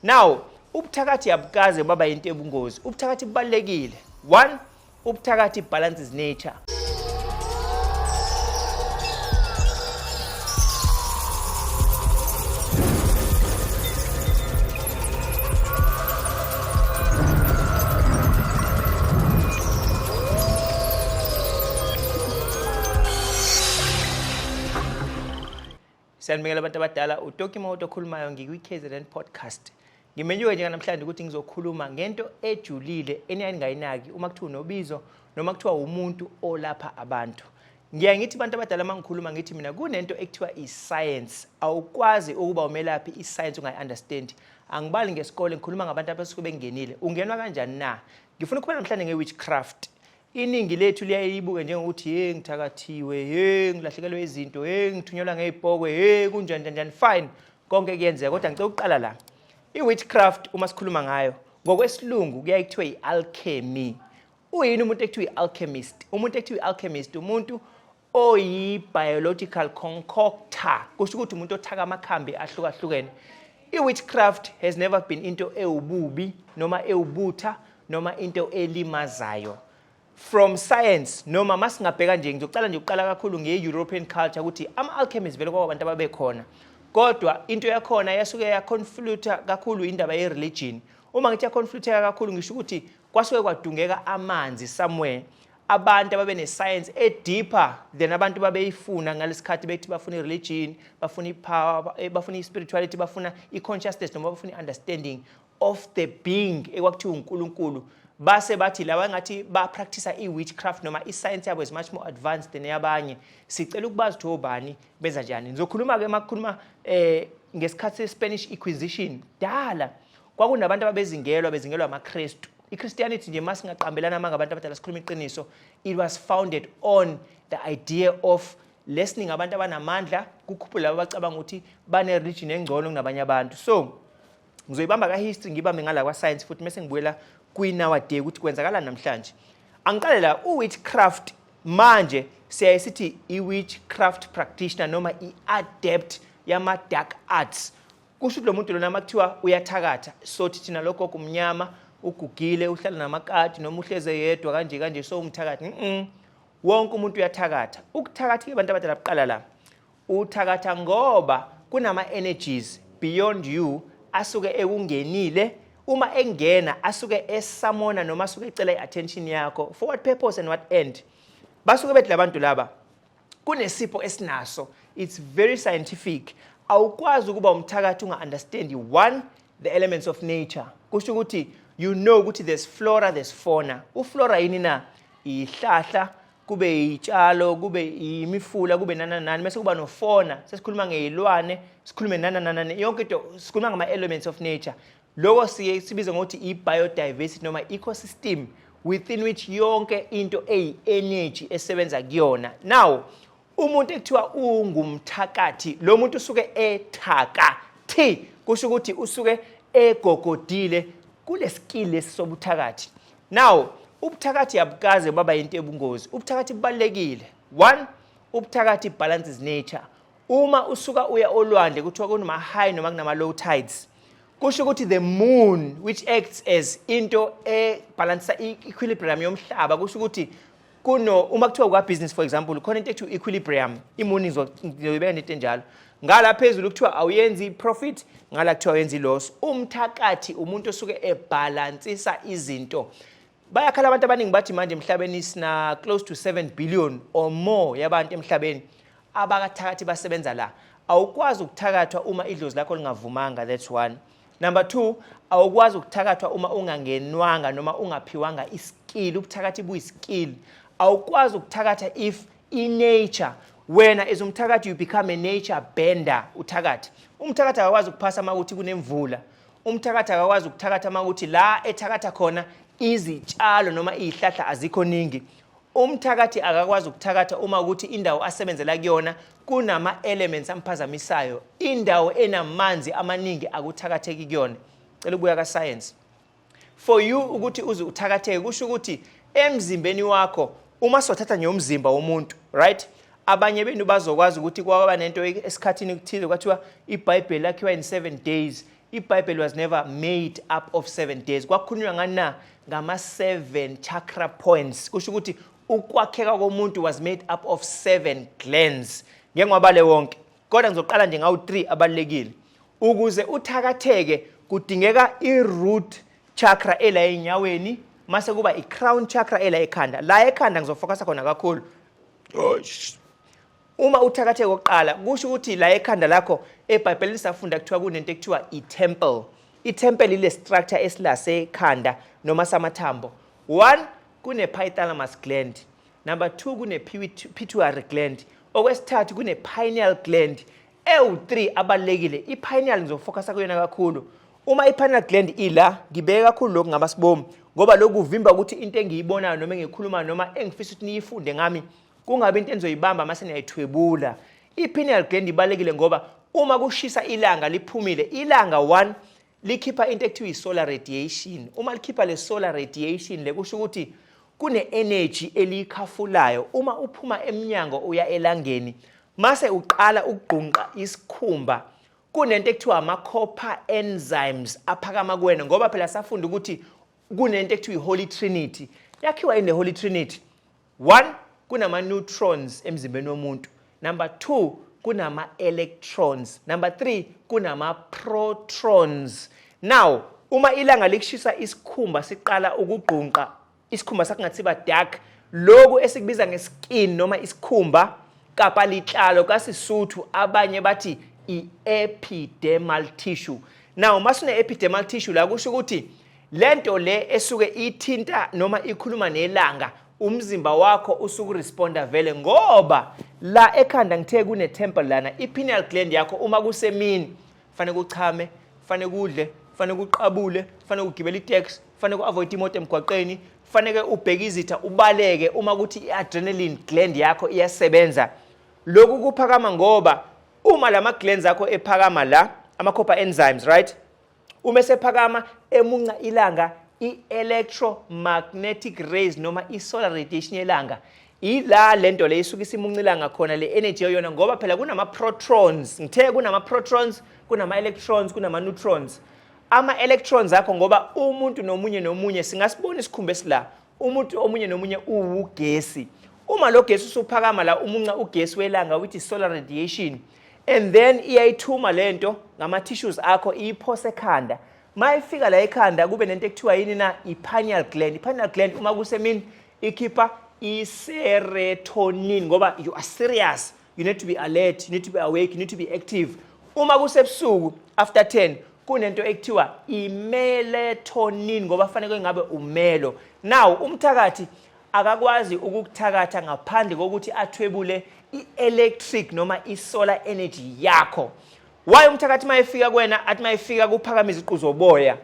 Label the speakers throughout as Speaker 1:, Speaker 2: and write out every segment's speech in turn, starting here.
Speaker 1: Now, ubuthakathi abukaze baba into ebungozi. Ubuthakathi bubalekile. One, ubuthakathi balances nature. Siyanibingelela abantu abadala, uToki Mawoto okhulumayo ngikwi-KZN Podcast. Ngimenyuke njenganamhlanje ukuthi ngizokhuluma ngento ejulile eniyayingayinaki uma kuthiwa unobizo noma kuthiwa umuntu olapha abantu. Ngiyaye ngithi abantu abadala uma ngikhuluma ngithi mina kunento ekuthiwa i-science. Awukwazi ukuba umelaphi i-science ungayi-understand. Angibali ngesikole ngikhuluma ngabantu abasuke bengenile. Ungenwa kanjani na? Ngifuna ukukhuluma namhlanje nge-witchcraft. Iningi lethu liyaye liyibuke njengokuthi hey ngithakathiwe, hey ngilahlekelwe izinto, hey ngithunyelwa ngey'pokwe, hey kunjani njani njani. Fine, konke kuyenzeka kodwa ngicela ukuqala la. I-witchcraft uma sikhuluma ngayo ngokwesilungu kuyaye kuthiwe i-alchemy. Uyini umuntu ekuthiwa i-alchemist? Umuntu ekuthiwa i-alchemist umuntu oyi-biological concoctor, kusho ukuthi umuntu othaka amakhambi ahlukahlukene. I-witchcraft has never been into ewububi noma ewubutha noma into elimazayo. From science noma masingabheka nje, ngizoqala nje ukuqala kakhulu nge-European culture ukuthi ama-alchemists vele kwabantu ababekhona, kodwa into yakhona yasuke yaconflicta kakhulu indaba ye-religion. Uma ngithi yaconflicteka kakhulu, ngisho ukuthi kwasuke kwadungeka amanzi somewhere. Abantu ababene-science e-deeper than abantu babeyifuna ngalesikhathi, bethi bafuna i-religion, bafuna i-power, bafuna i-spirituality, bafuna i-consciousness noma bafuna i-understanding of the being ekwakuthiwa uNkulunkulu, base bathi laba ngathi ba-practice i-witchcraft noma i-science yabo is much more advanced than eyabanye. Sicela ukubazi ukuthi obani, benza njani. Ngizokhuluma-ke makukhuluma ngesikhathi se-Spanish Inquisition. Dala kwakunabantu ababezingelwa, bezingelwa amaKristu. I-Christianity nje, masingaqambelana amanga abantu abadala, sikhuluma iqiniso, it was founded on the idea of lessening abantu abanamandla, kukhuphule labo abacabanga ukuthi bane-religion engcono kunabanye abantu. So ngizoyibamba ka-history, ngibambe ngala kwa-science futhi, mese ngibuyela kwi-nowadays ukuthi kwenzakalani namhlanje. Angiqale la, u-witchcraft manje siyaye sithi i-witchcraft practitioner noma i-adept yama-dark arts. Kusho ukuthi lo muntu lona makuthiwa uyathakatha, sothi thina lo gogo umnyama ugugile, uhlala namakati noma uhleze yedwa kanje kanje, so umthakathi. Wonke umuntu uyathakatha. Ukuthakatha ke abantu abadala kuqala la, uthakatha ngoba kunama energies beyond you asuke ekungenile. Uma engena asuke esamona noma asuke ecela i-attention yakho. For what purpose and what end? Basuke bethi labantu laba kunesipho esinaso. It's very scientific. Awukwazi ukuba umthakathi unga-understand one, the elements of nature. Kusho ukuthi you know ukuthi there's flora, there's fauna. Uflora yini na? Ihlahla, kube iy'tshalo, kube imifula, kube nananani, bese kuba nofauna, sesikhuluma ngey'lwane, sikhulume nananani, yonke into sikhuluma ngama-elements of nature. Loko siye sibiza ngokuthi i-biodiversity noma ecosystem within which yonke into eyi-energy esebenza kuyona. Now umuntu ekuthiwa ungumthakathi, lo muntu usuke ethaka thi, kusho ukuthi usuke egogodile kule skill lesi sobuthakathi. Now ubuthakathi abukaze baba into ebungozi. Ubuthakathi bubalekile. One, ubuthakathi balances nature. Uma usuka uya olwandle kuthiwa kunama high noma kunama low tides, kusho ukuthi the moon, which acts as into ebalancisa i-equilibrium yomhlaba, kusho ukuthi kuno uma kuthiwa kwa business, for example, khona into ekuthiwa equilibrium. I-moon izoyibeka into enjalo ngala phezulu kuthiwa awuyenzi profit, ngala kuthiwa awuyenzi loss. Umthakathi umuntu osuke ebalansisa izinto. Bayakhala abantu abaningi bathi manje emhlabeni sina close to 7 billion or more yabantu emhlabeni abakathakathi basebenza la. Awukwazi ukuthakathwa uma idlozi lakho lingavumanga, that's one. Number 2, awukwazi ukuthakathwa uma ungangenwanga noma ungaphiwanga iskill. Ubuthakathi buyiskill. Awukwazi ukuthakatha if i-nature, wena as umthakathi, you become a nature bender. Uthakathi, umthakathi akakwazi ukuphasa uma kuthi kunemvula. Umthakathi akakwazi ukuthakatha uma kuthi la ethakatha khona izitshalo noma iy'hlahla azikho ningi. Umthakathi akakwazi ukuthakatha uma ukuthi indawo asebenzela kuyona kunama-elements amphazamisayo. Indawo enamanzi amaningi akuthakatheki kuyona. Cela ukubuya ka-science. For you ukuthi uze uthakatheke, kusho ukuthi emzimbeni wakho, uma sothatha nje umzimba womuntu, right, abanye benu bazokwazi ukuthi kwaba nento esikhathini kuthize kwathiwa iBhayibheli lakhiwa in 7 days. IBhayibheli was never made up of 7 days. Kwakhulunywa ngani na? Ngama-seven chakra points. Kusho ukuthi ukwakheka komuntu was made up of seven glands. Ngeke ngiwabale wonke, kodwa ngizoqala nje ngawu-3 abalulekile. Ukuze uthakatheke kudingeka i-root chakra ela enyaweni, mase kuba i-crown chakra ela ekhanda. La ekhanda ngizofocusa khona kakhulu. Uma uthakatheke kokuqala, kusho ukuthi la ekhanda lakho, eBhayibhelini safunda kuthiwa kunento ekuthiwa i-temple. I-temple ile structure esilasekhanda noma samathambo. One, kune-hypothalamus gland. Number two, kune-pituitary gland. Okwesithathu, kune-pineal gland. Ewu-3 abalulekile. I-pineal ngizofocusa kuyona kakhulu. Uma i-pineal gland ila, ngibeke kakhulu lokhu ngamasibomu, ngoba lokhu kuvimba ukuthi into engiyibonayo noma engiyikhulumayo noma engifisa ukuthi niyifunde ngami kungabi into enizoyibamba mase niyayithwebula. I-pineal gland ibalulekile ngoba uma kushisa ilanga, liphumile ilanga, one, likhipha into ekuthiwa i-solar radiation. Uma likhipha le solar radiation le, kusho ukuthi kune-energy eliyikhafulayo. Uma uphuma emnyango uya elangeni, mase uqala ukugqunqa isikhumba, kunento ekuthiwa ama-copper enzymes aphakama kuwena, ngoba phela safunda ukuthi kunento ekuthiwa i-Holy Trinity. Yakhiwa yini le Holy Trinity? One, kunama-neutrons emzimbeni womuntu. Number two, kunama-electrons. Number three, kunama-protons. Now uma ilanga likushisa isikhumba, siqala ukugqunqa isikhumba sakho ngathi siba dark, lokhu esikubiza nge-skin noma isikhumba kapa litlalo kaSisuthu, abanye bathi i-epidermal tissue. Now masine-epidermal tissue la, kusho ukuthi lento le esuke ithinta noma ikhuluma nelanga, umzimba wakho usuke uresponda vele, ngoba la ekhanda ngithe kune-temple lana, i-pineal gland yakho. Uma kusemini fanele kuchame, fanele kudle, fanele kuqabule, fanele ugibele itaxi, fanele ku-avoid imoto emgwaqeni, fanele ubheke izitha ubaleke. Uma kuthi i-adrenaline gland yakho iyasebenza, lokhu kuphakama, ngoba uma lama glands akho ephakama la, ama-copper enzymes, right, uma esephakama emunca ilanga, i-electromagnetic rays noma i-solar radiation yelanga, ila lento le isuke isimunca ilanga khona, le energy yona, ngoba phela kunama-protons. Ngithe kunama-protons, kunama-electrons, kunama-neutrons. Ama-electrons akho, ngoba umuntu nomunye nomunye, singasibona isikhumba esila, umuntu omunye nomunye uwugesi. Uma lo gesi usuphakama la, umunca ugesi welanga, which is solar radiation, and then iyayithuma lento ngama-tissues akho, iyiphose ekhanda. Mayifika la ekhanda, kube nento ekuthiwa yini na? I-pineal gland. I-pineal gland uma kusemini ikhipha i-serotonin, ngoba you are serious, you need to be alert, you need to be awake, you need to be active. Uma kusebusuku after 10, kunento ekuthiwa i-melatonin, ngoba fanele ngabe umelo. Now umthakathi akakwazi ukukuthakatha ngaphandle kokuthi athwebule i-electric noma i-solar energy yakho. Why umthakathi mayefika kuwena, athi mayefika kuphakama iziqu zoboya?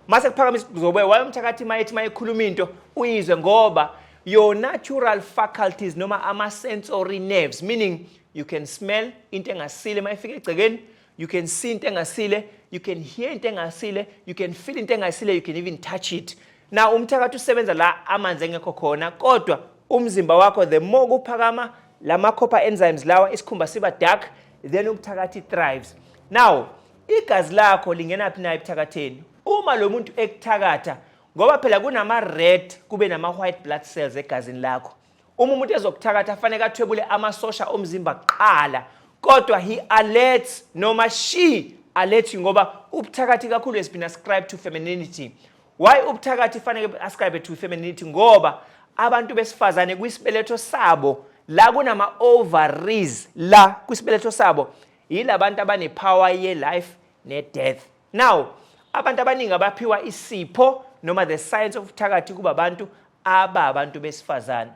Speaker 1: Mase kuphakama iziqu zoboya, why umthakathi mayethi mayekhuluma into uyizwe? Ngoba your natural faculties noma ama-sensory nerves, meaning you can smell into engasile mayifika egcekeni, you can see into engasile, you can hear into engasile, you can feel into engasile, you can even touch it. Now umthakathi usebenza la amanzi engekho khona, kodwa umzimba wakho, the more kuphakama lama copper enzymes lawa, isikhumba siba dark, then umthakathi thrives. Now igazi lakho lingena phi nayo ebuthakatheni uma lo muntu ekuthakatha? Ngoba phela kunama red, kube nama white blood cells egazini lakho. Uma umuntu ezokuthakatha, fanele athwebule amasosha omzimba kuqala, kodwa he alerts noma she alerts you, ngoba ubuthakathi kakhulu has been ascribed to femininity. Why ubuthakathi fanele ascribe to femininity? Ngoba abantu besifazane kwisibeletho sabo la kunama ovaries, la kwisibeletho sabo, yilabantu abane-power ye-life ne-death. Now abantu abaningi abaphiwa isipho noma the science of ubuthakathi kuba abantu ababantu besifazane,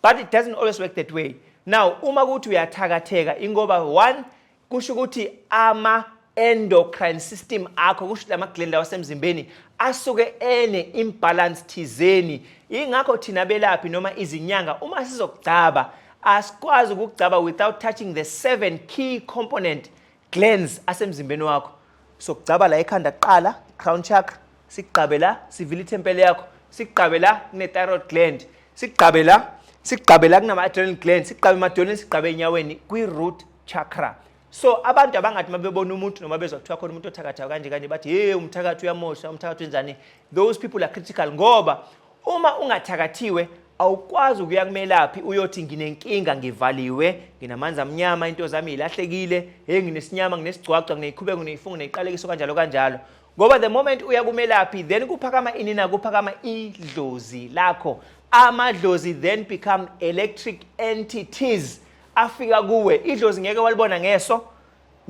Speaker 1: but it doesn't always work that way. Now uma kuthi uyathakatheka, ingoba one, kusho ukuthi ama endocrine system akho, kusho lama gland awasemzimbeni asuke ene imbalance thizeni. Ingakho thina belaphi noma izinyanga, uma sizokugcaba, asikwazi ukugcaba without touching the seven key component glands asemzimbeni wakho. Sokugcaba la ekhanda kuqala, crown chakra, sikugqabe la, sivile ithempeli yakho, sikugqabe la kune-thyroid gland, sikugqabe la, sikugqabe la kunama-adrenal gland, sikugqabe emadolweni, sikugqabe enyaweni kwi-root chakra. So abantu abangathi mabebona umuntu noma bezwa kuthiwa khona umuntu othakathayo kanje kanje, bathi, "Hey, umthakathi uyamosha, umthakathi wenzani?" Those people are critical, ngoba uma ungathakathiwe awukwazi ukuya kumelaphi uyothi, "Nginenkinga, ngivaliwe, nginamanzi amnyama, into zami ilahlekile, hey, nginesinyama, nginesigcwagcwa, ngineyikhubeko, ngineyifungo, neyiqalekiso," kanjalo kanjalo. Ngoba the moment uya kumelaphi, then kuphakama ini na? Kuphakama idlozi lakho. Amadlozi then become electric entities, afika kuwe. Idlozi ngeke walibona ngeso,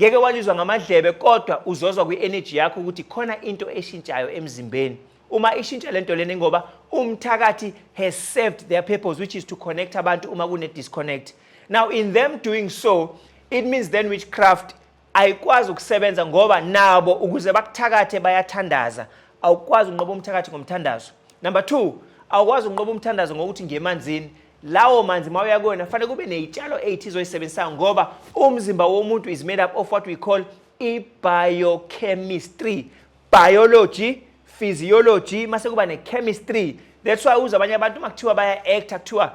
Speaker 1: ngeke walizwa ngamadlebe, kodwa uzozwa kwi-energy yakho ukuthi khona into eshintshayo emzimbeni. Uma ishintsha lento lena, ngoba umthakathi has served their purpose, which is to connect abantu uma kune-disconnect. Now, in them doing so, it means then witchcraft ayikwazi ukusebenza, ngoba nabo ukuze bakuthakathe bayathandaza. Awukwazi ukunqoba umthakathi ngomthandazo. Number 2, awukwazi ukunqoba umthandazo ngokuthi ngemanzini. Lawo manzi mawuya kuwona, fanele kube ney'tshalo ey'thize oyisebenzisayo, ngoba umzimba womuntu is made up of what we call i-biochemistry, biology, physiology, mase kuba ne-chemistry. That's why uze abanye abantu uma kuthiwa baya-acta, kuthiwa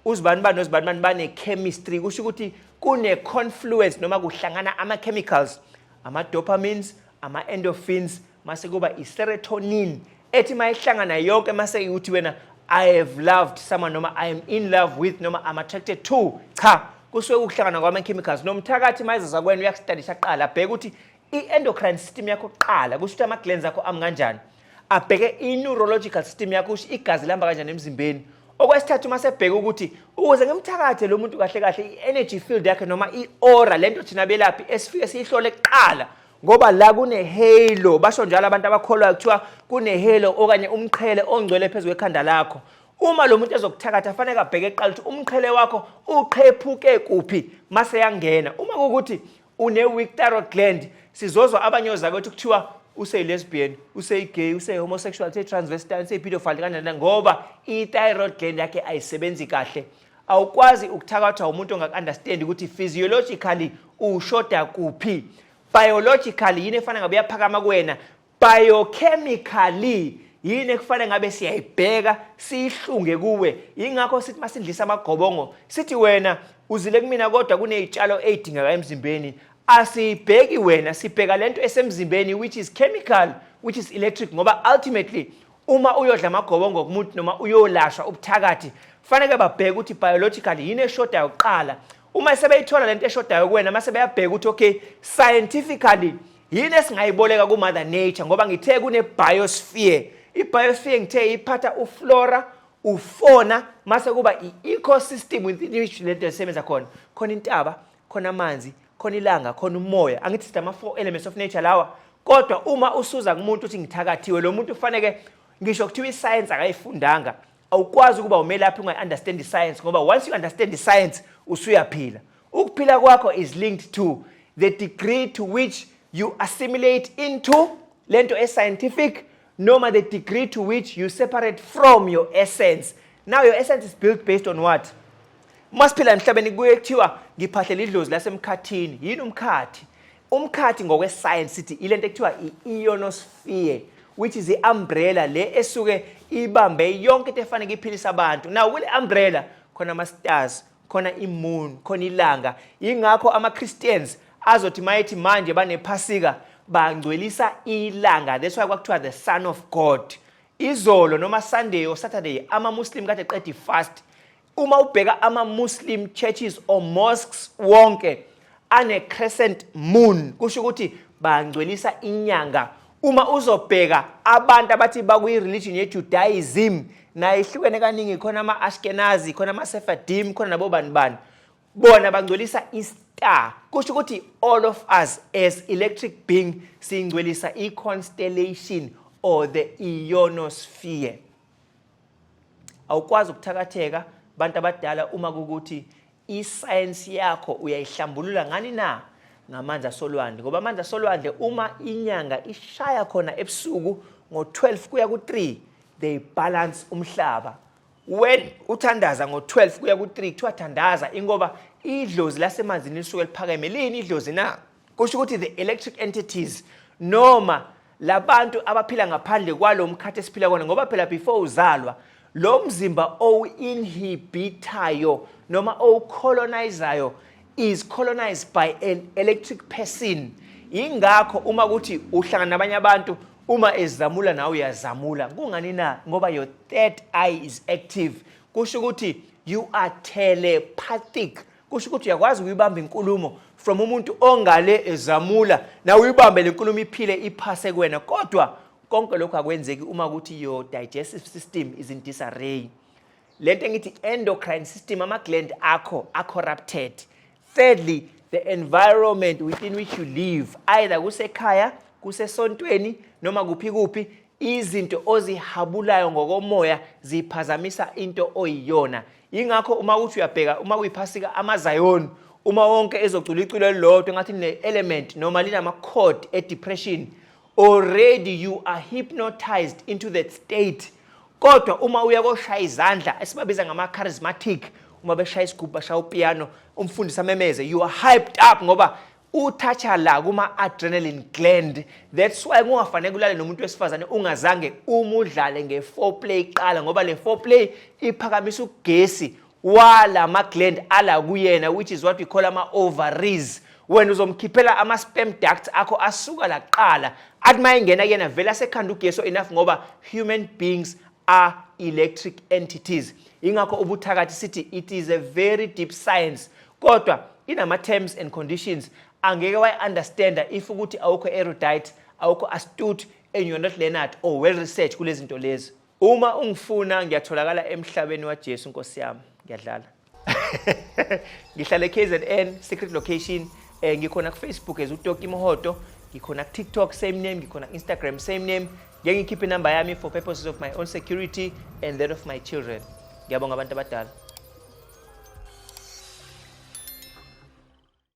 Speaker 1: uzibani bani nozibani bani bane-chemistry. Kusho ukuthi kune-confluence noma kuhlangana ama-chemicals, ama-dopamines, ama-endorphins, mase kuba i-serotonin, ethi uma ihlangana yonke, mase uthi wena, "I have loved someone," noma "I am in love with," noma "I'm attracted to." Cha, kusuke ukuhlangana kwama-chemicals. Nomthakathi uma ezaza kuwena, uyaku-studisha kuqala, abheke ukuthi i-endocrine system yakho kuqala, kusho ukuthi ama-glands akho ami kanjani, abheke i-neurological system yakho, kusho igazi lihamba kanjani emzimbeni. Okwesithathu, uma sebheke ukuthi ukuze ngimthakathe lo muntu kahle kahle, i-energy field yakhe noma i-aura, lento thina belaphi esifike siyihlole kuqala, ngoba la kune-halo, basho njalo abantu abakholwayo, kuthiwa kune-halo okanye umqhele ongcwele phezu kwekhanda lakho. Uma lo muntu ezokuthakatha, fanele abheke kuqala ukuthi umqhele wakho uqhephuke kuphi, mase yangena. Uma kuwukuthi une-weak thyroid gland, sizozwa abanye ozakwethu kuthiwa useyi-lesbian, useyi-gay, useyi-homosexual, useyi-transvestite, useyi-pedophile, kanjani, ngoba i-thyroid gland yakhe ayisebenzi kahle. Awukwazi ukuthakathwa umuntu ongaku-understand ukuthi physiologically ushoda kuphi, biologically yini efana ngabe uyaphakama kuwena, biochemically yini ekufanele ngabe siyayibheka siyihlunge kuwe. Yingakho sithi masindlisa amagobongo, sithi wena uzile kumina, kodwa kuney'tshalo ey'dingeka emzimbeni. Asibheki wena, sibheka lento esemzimbeni, which is chemical, which is electric, ngoba ultimately uma uyodla amagobongo kumuntu noma uyolashwa ubuthakathi, faneke babheke ukuthi biologically yini eshodayo kuqala. Uma sebeyithola lento eshodayo kuwena, mase beyabheka ukuthi, okay, scientifically yini esingayiboleka ku-mother nature, ngoba ngithe kune-biosphere. I-biosphere ngithe iphatha u-flora, u-fauna, mase kuba i-ecosystem within which lento isebenza khona. Khona intaba, khona amanzi, khona ilanga, khona umoya. Angithi sithi ama-four elements of nature lawa? Kodwa uma usuza kumuntu uthi ngithakathiwe, lo muntu kufaneke, ngisho kuthiwa isayensi akayifundanga, awukwazi ukuba umelaphi ungayi-understand i-science, ngoba once you understand i-science, usuyaphila. Ukuphila kwakho is linked to the degree to which you assimilate into lento e-scientific, noma the degree to which you separate from your essence. Now, your essence is built based on what? Uma siphila emhlabeni, kuye kuthiwa ngiphahlela idlozi lasemkhathini. Yini umkhathi? Umkhathi ngokwe-science sithi ilento ekuthiwa i-ionosphere, which is i-umbrella le esuke ibambe yonke into efanele iphilisa abantu. Now, kule umbrella khona ama-stars, khona i-moon, khona ilanga. Yingakho ama-Christians azothi mayethi manje banephasika, bangcwelisa ilanga. That's why kwakuthiwa the son of God. Izolo noma Sunday or Saturday, ama-Muslim kade qeda i-fast. Uma ubheka ama-Muslim churches or mosques wonke ane-crescent moon, kusho ukuthi bangcwelisa inyanga. Uma uzobheka abantu abathi bakwi-religion ye-Judaism, nayo ihlukene kaningi, khona ama-Ashkenazi, khona ama-Sephardim, khona nabo bani bani, bona bangcwelisa i-star. Kusho ukuthi all of us as electric being singcwelisa i-constellation or the ionosphere. Awukwazi ukuthakatheka, bantu abadala, uma kukuthi isayensi yakho uyayihlambulula ngani na? Ngamanzi asolwandle, ngoba amanzi asolwandle, uma inyanga ishaya khona ebusuku ngo-12 kuya ku-3, they balance umhlaba. When uthandaza ngo-12 kuya ku-3, kuthiwa thandaza ingoba idlozi lasemanzini lisuke liphakeme. Lini idlozi na? Kusho ukuthi the electric entities noma labantu abaphila ngaphandle kwalo mkhathi esiphila kona, ngoba phela before uzalwa, lo mzimba owu-inhibitayo noma owu-colonizayo is colonized by an electric person. Yingakho uma kuthi uhlangana nabanye abantu, uma ezamula nawe uyazamula. Kungani na? Ngoba your third eye is active. Kusho ukuthi you are telepathic. Kusho ukuthi uyakwazi ukuyibamba inkulumo from umuntu ongale ezamula, nawe uyibambe le nkulumo, iphile, iphase kuwena. Kodwa konke lokhu akwenzeki uma ukuthi your digestive system is in disarray. Lento engithi endocrine system, ama-gland akho a-corrupted. Thirdly, the environment within which you live, either kusekhaya, kusesontweni, noma kuphi kuphi, izinto ozihabulayo ngokomoya ziphazamisa into oyiyona. Yingakho uma uthi uyabheka, uma kuyiphasika, amaZayoni uma wonke ezocula iculo elilodwa engathi line-element noma linama-chord e-depression, already you are hypnotized into that state. Kodwa uma uya koshaya izandla, esibabiza ngama-charismatic, uma beshaya isigubhu, bashaya upiano, umfundisi amemeze, you are hyped up ngoba uthatha la kuma-adrenaline gland. That's why kungafanele ulale nomuntu wesifazane ungazange umudlale nge-foreplay kuqala, ngoba le foreplay iphakamisa ugesi wala ma-gland ala kuyena, which is what we call ama-ovaries. Wena uzomkhiphela ama-sperm ducts akho asuka la kuqala, athi uma engena kuyena vele asekhanda ugesi enough, ngoba human beings are electric entities. Ingakho ubuthakathi sithi it is a very deep science, kodwa inama-terms and conditions angeke wayi-understanda if ukuthi awukho erudite, awukho astute and you're not learned or well research kulezi zinto lezi. Uma ungifuna, ngiyatholakala emhlabeni waJesu. Nkosi yami, ngiyadlala. Ngihlala e-KZN, secret location. Ngikhona ku-Facebook as uToki Mohoto, ngikhona ku-TikTok, same name, ngikhona ku-Instagram, same name. Ngeke ngikhiphe inamba yami for purposes of my own security and that of my children. Ngiyabonga, abantu abadala.